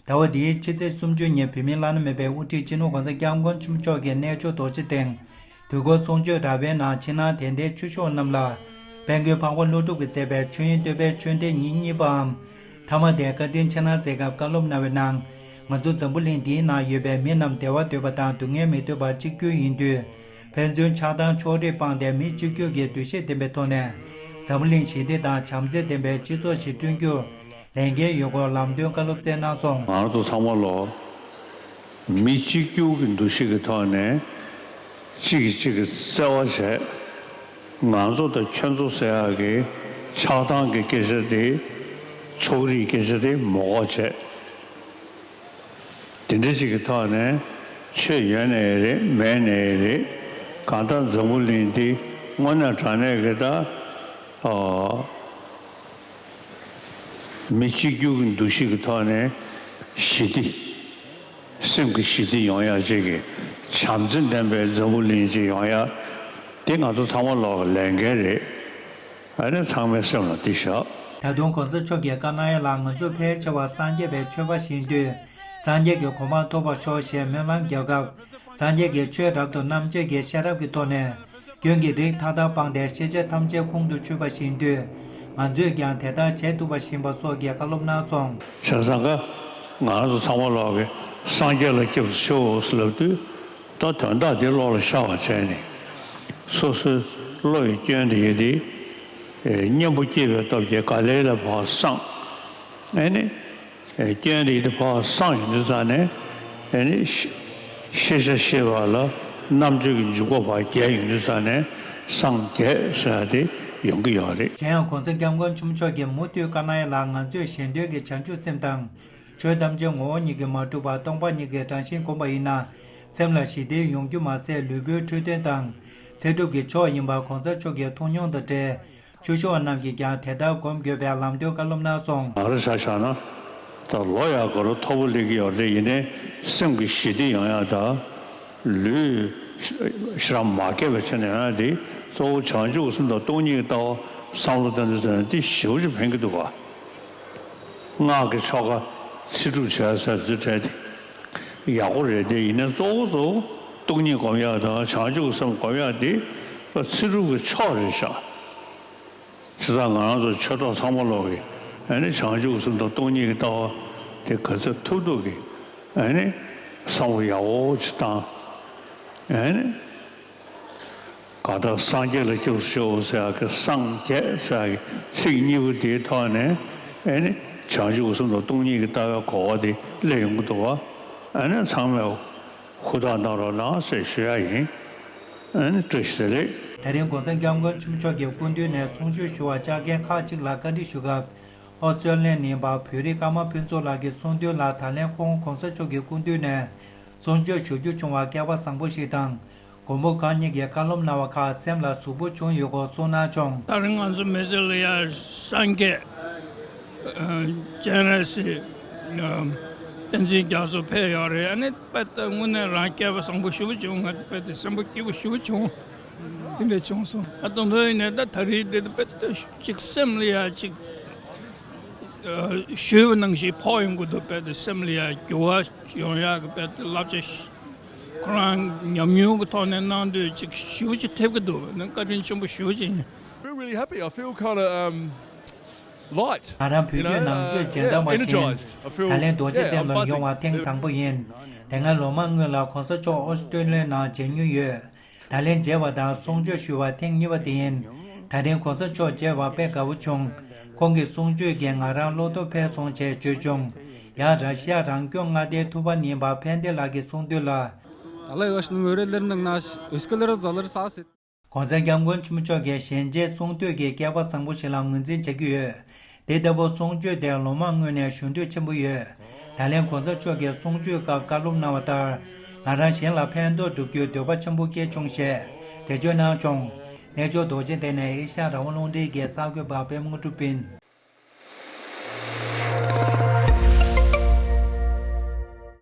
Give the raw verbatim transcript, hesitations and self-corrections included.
ཟླ་བ་འདིའི་ཕྱི་ཚེས་སུམ་ཅུ་ཉིན་བོད་མིའི་བླ་ན་མེད་པའི་དབུ་ཁྲིད་སྤྱི་ནོར་༸གོང་ས་༸སྐྱབས་མགོན་ཆེན་པོ་མཆོག་གི་གནས་མཆོག་རྡོ་རྗེ་གདན་དུས་འཁོར་གསུང་ཆོས་གྲྭ་པའི་ནང་ཕྱི་ནང་དད་ལྡན་ཆོས་ཞུ་བ་རྣམས་ལ་དཔལ་མགོན་འཕགས་པ་ཀླུ་སྒྲུབ་ཀྱིས་མཛད་པའི་ཆོས་དབྱིངས་བསྟོད་པའི་ཆོས་འབྲེལ་ཉིན་གཉིས་པའམ། ཐ་མ་དེ་བཀའ་དྲིན་ཆེ་གནང་མཛད་སྐབས་བཀའ་སློབ་གནང་བའི་ནང་། ང་ཚོ་འཛམ་བུ་གླིང་འདིའི་ནང་ཡོད་པའི་མི་རྣམས་བདེ་བ་འདོད་པ་དང་སྡུག་བསྔལ་མི་འདོད་པར་གཅིག་གྱུར་ཡིན་དུས། ཕན་ཚུན་ཆགས་སྡང་ཕྱོགས་རིས་སྤངས་ཏེ་མི་གཅིག་གྱུར་གྱི་འདུ་ཤེས་ལྡན་པའི་ཐོག་ནས། འཛམ་བུ་གླིང་ཞི་བདེ་དང་བྱམས་བརྩེ་ལྡན་པའི་སྤྱི་ཚོགས་ཤིག་བསྐྲུན་རྒྱུར་ལས་འགན་ཡོད་སྐོར་ལམ་སྟོན་བཀའ་སློབ་སྩལ་གནང་སོང་། ང་རང་ཚོ་ཚང་མ་ལོ། མི་གཅིག་གྱུར་གྱི་འདུ་ཤེས་ཀྱི་ཐོག་ནས་གཅིག་གིས་གཅིག་གི་བརྩེ་བ་བྱས། ང་ཚོ་དང་ཁྱོད་ཚོ་ཟེར་ཡག་གི་ཆགས་སྡང་གི་སྐད་ཆ་དེ། ཕྱོགས་རིས་སྐད་ཆ་དེ་མ་གོ་བྱས། དེ་འདྲ་ཅིག་གི་ཐོག་ནས་ཆོས་ཡོད་ནའི་རེད། མེད་ནའི་རེད། གང་ལྟར་འཛམ་བུ་གླིང་འདི་དངོས་གནས་དྲང་གནས་ཀྱི་ད། ཨ། མི་གཅིག་གྱུར་གྱི་འདུ་ཤེས་ཀྱི་ཐོག་ནས་ཞི་བདེ། སེམས་ཀྱི་ཞི་བདེ་ཡོང་ཡག་ཅིག་གི་བྱམས་བརྩེ་ལྡན་པའི་འཛམ་བུ་གླིང་ཅིག་ཡོང་ཡག་དེ་ང་ཚོ་ཚང་མ་ལོག་གི་ལས་འགན་རེད། ཨ་ནི་ཚང་མའི་སེམས་ལ་འདི་བཞག་ད་དུང་གོང་ས་མཆོག་གིས་བཀའ་གནང་ཡ་ལ། ང་ཚོ་ཕལ་ཆེ་བ་སངས་རྒྱས་པའི་ཆོས་པ་ཞིག་ཡིན་དུས། སངས་རྒྱས་ཀྱི་གོ་འཕང་ཐོབ་པར་ཤོག་ཞེས་སྨོན་ལམ་རྒྱག་སྐབས། སངས་རྒྱས་ཀྱིས་ཆོས་རབ་ཏུ་རྣམ་འབྱེད་ཀྱི་ཤེས་རབ་ཀྱི་ཐོག་ནས། སྐྱོན་གྱི་རིགས་མཐའ་དག་སྤངས་ཏེ་ཤེས་བྱ་ཐམས་ཅད་ཁོང་དུ་ཆུད་པ་ཞིག་ཡིན་དུས། ང་ཚོས་ཀྱང་དེ་ལྟར་བྱེད་ཐུབ་པ་ཞིག་ཡིན་པ་སོགས་ཀྱི་བཀའ་སློབ་གནང་སོང་། བྱས་ཙང་ཀ། ང་རང་ཚོ་ཚང་མ་ལོག་གི་སངས་རྒྱས་ལ་སྐྱབས་སུ་མཆིའོ་ཟེར་ལབ་དུས། ད་དོན་དག་དེ་བློ་ལ་ཤར་བ་བྱས་ནས། སོ་སོའི་བློ་ཡི་སྐྱོན་དེ་ཡི་དེ། གཉེན་པོ་སྐྱེས་པའི་སྟོབས་ཀྱིས་ག་ལེ་ལ་བག་སངས། ཨེ་ནི། སྐྱོན་དེ་ཡི་དེ་བག་སངས་ཡོང་དུས་ཙང་ནས། ཨེ་ནི། ཤེས་བྱ་ཤེས་པ་ལ་རྣམ་དཔྱོད་ཀྱི་འཇུག་པ་བག་རྒྱས་ཡོང་དུས་ཙང་ནས་སངས་རྒྱས་ཟེར་ཡ་དེ་ཡོང་གི་ཡོད་རེད། གཞན་ཡང་གོང་ས་སྐྱབས་མགོན་ཆེན་པོ་མཆོག་གིས་མུ་མཐུད་བཀའ་གནང་ཡ་ལ། ང་ཚོས་གཞན་དོན་གྱི་བྱང་ཆུབ་སེམས་དང་། ཆོས་ཐམས་ཅད་ངོ་བོ་ཉིད་ཀྱིས་མ་གྲུབ་པ་སྟོང་པ་ཉིད་ཀྱི་རང་བཞིན་བསྒོམས་པ་ཡིན་ན། སེམས་ལ་ཞི་བདེ་ཡོང་རྒྱུ་མ་ཟད། ལུས་པོའི་འཕྲོད་བསྟེན་དང་། ཚེ་སྒྲུབ་ཀྱི་མཆོག་ཡིན་པ་གོང་ས་མཆོག་གི་ཐུགས་མྱོང་དང་འབྲེལ། ཆོས་ཞུ་བ་རྣམས་ཀྱིས་ཀྱང་དེ་ལྟར་སྒོམ་དགོས་པའི་ལམ་སྟོན་བཀའ་སློབ་གནང་སོང་། ང་རང་ཆ་བཞག་ན། ད་ལོ་ཡག་ག་རུ་མཐོ་པོ་སླེབས་ཀྱི་ཡོད་རེད། ཡིན་ནའི་སེམས་ཀྱི་ཞི་བདེ་ཡོང་ཡག་དང་། ལུས་ཞེ་དྲག་མ་སྐྱེས་པ་བྱས་ནས་ཡོང་ཡག་དེ། གཙོ་བོ་བྱང་ཆུབ་སེམས་དང་སྟོང་ཉིད་ཀྱི་ལྟ་བ་བསམ་བློ་བཏང་དུས་ཙམ་ནས་དེ་ཞེ་པོ་ཅིག་ཕན་གྱི་འདུག་ག། སྔགས་ཀྱི་ཆོ་ག་ཚེ་སྒྲུབ་བྱས་ཟེར་ཚུལ་འཕྲད་དེ་ཡག་པོ་རེད་དེ། ཡིན་ནའི་གཙོ་བོ་གཙོ་བོ་སྟོང་ཉིད་སྒོམ་ཡག་དང་བྱང་ཆུབ་ཀྱི་སེམས་སྒོམ་ཡག་དེ་ཚེ་སྒྲུབ་ཀྱི་མཆོག་རེད་ཤག་བྱས་ཙང་ང་རང་ཚོ་ཆོས་གྲོགས་ཚང་མ་ལོག་གིས་ཨ་ནི་བྱང་ཆུབ་སེམས་དང་སྟོང་ཉིད་ཀྱི་ལྟ་བ་དེ་ག་ཚོད་ཐུབ་ཐུབ་ཀྱིས་ཨ་ནི་བསམ་བློ་ཡག་པོ་ཅིག་བཏང་། ཨ་ནི་གང་ལྟར་སངས་རྒྱས་ལ་སྐྱབས་སུ་མཆིའོ་ཟེར་ཡག་གི་སངས་རྒྱས་ཟེར་ཡག་གི་ཚིག་གཉིས་པོ་དེའི་ཐོག་ནས་ཨ་ནི་བྱང་ཆུབ་སེམས་དང་སྟོང་ཉིད་ཀྱི་ལྟ་བའི་གོ་བ་དེ་སླེབས་ཡོང་གི་འདུག་བ། ཨ་ནི་ཚང་མས། ཧུར་ཐག་གནང་རོགས་གནང་ཟེར་ཞུ་ཡ་ཡིན། ཨ་ནི་བཀྲ་ཤིས་བདེ་ལེགས། དེ་རིང་གོང་ས་སྐྱབས་མགོན་ཆེན་པོ་མཆོག་གི་སྐུ་མདུན་ནས་གསུང་ཆོས་ཞུ་བར་བཅར་མཁན་ཁག་ཅིག་ལ་བཀའ་འདྲི་ཞུ་སྐབས། ཨོ་སི་ཀྲོ་ལི་ཡ་ནས་ཡིན་པ་བོད་རིགས་ཀརྨ་ཕུན་ཚོགས་ལགས་ཀྱིས་གསུངས་དོན་ལ། ད་ལན་ཁོང་གོང་ས་མཆོག་གི་སྐུ་མདུན་ནས་གསུང་ཆོས་ཞུ་རྒྱུ་བྱུང་བར་སྐལ་བ་བཟང་པོ་ཞིག་དང་། མགོན་པོ་གང་ཉིད་ཀྱིས་བཀའ་སློབ་གནང་བ་ཁག་སེམས་ལ་ཟུག་པོ་བྱུང་ཡོད་སྐོར་གསུངས་གནང་བྱུང་། ད་རིང་ང་ཚོ་མི་ཚེ་ལ་ཡ་སངས་རྒྱས། སྤྱན་རས་གཟིགས། བསྟན་འཛིན་རྒྱ་མཚོ་ཕེབས་ཡོད་རེད། ཨ་ནི་དཔེ་ད་དངོས་གནས་རང་སྐལ་བ་བཟང་པོ་ཞེ་པོ་བྱུང་། ང་དཔེ་དེ་སེམས་པ་སྐྱིད་པོ་ཞེ་པོ་བྱུང་། དེ་འདྲ་བྱུང་སོང་། ཨ་དང་པོ་ཡིན་ནའི་ད་ད་རེས་དེ་དཔེ་ད་ཅིག་སེམས་ལ་ཡ་ཅིག་ཞུས་པ་ནང་བཞིན་ཕོག་ཡོང་གི་འདུག་དཔེ་དེ་སེམས་ལ་ཡ་འགྱུར་བ་ཡོང་ཡག་གི་དཔེ་དེ་བསླབ་བྱ་ཁོ་རང་ཉམས་མྱོང་གི་ཐོག་ནས་གནང་དུས་ཅིག་ཞེ་པོ་ཅིག་ཐེབས་ཀྱི་འདུག་ཨ་ནི་བཀའ་དྲིན་ཆེན་པོ་ཞེ་པོ་ཅིག་ཡིན། Feel really happy. I feel kind of um, light. ང་རང་བོད་བརྒྱུད་ནང་ཆོས་རྗེས་འབྲང་པ་བཞིན། ད་ལན་རྡོ་རྗེ་གདན་ལ་ཡོང་བ་ཐེངས་དང་པོ་ཡིན། དེ་སྔ་ལོ་མང་སྔོན་ལ་གོང་ས་མཆོག་ཨོ་སི་ཀྲོ་ལི་ཡའི་ནང་མཇལ་མྱོང་ཡོད། ད་ལན་མཇལ་བ་དང་གསུང་ཆོས་ཞུ་བ་ཐེངས་གཉིས་པ་དེ་ཡིན། ད་རིང་གོང་ས་མཆོག་མཇལ་བར་དཔེ་དགའ་བོ་བྱུང་། ཁོང་གི་གསུང་ཆོས་ཀྱིས་ང་རང་བློ་སྟོབས་འཕེལ་སོང་ཞེས་བརྗོད་བྱུང་། ཡང་ར་ཤི་ཡ་རང་སྐྱོང་མངའ་སྡེའི་ཐུབ་པ་ཉིད་པ་ཕན་བདེ་ལགས་ཀྱིས་གསུངས་དོན་ལ། ད་ལན་ཡོད་ཤི་ནི་ངོས་རེ་ལེར་ནང་ན་ཨིས་ཀི་ལེར་ཛོ་ལེར་ས་སི། གོང་ས་སྐྱབས་མགོན་ཆེན་པོ་མཆོག་གིས་ཞལ་མཇལ་གསུང་ཐོས་ཀྱི་སྐལ་པ་བཟང་པོ་ཞིག་ལ་ངོས་འཛིན་བྱ་རྒྱུ་ཡོད། དེ་ལྟ་བུ་གསུང་ཆོས་དེ་ལོ་མང་སྔོན་ནས་ཞུ་འདོད་ཆེན་པོ་ཡོད། ད་ལན་གོང་ས་མཆོག་གིས་གསུང་ཆོས་སྐབས་བཀའ་སློབ་གནང་བ་ལྟར། ང་རང་གཞན་ལ་ཕན་ཐོགས་སྒྲུབ་རྒྱུའི་འདོད་པ་ཆེན་པོ་སྐྱེས་བྱུང་ཞེས་འགྲེལ་བརྗོད་གནང་བྱུང་། གནས་མཆོག་རྡོ་རྗེ་གདན་ནས་ཨེ་ཤ་ཡ་རང་དབང་རླུང་འཕྲིན་གྱི་གསར་འགོད་པ་པད་མ་དངོས་གྲུབ་ཡིན།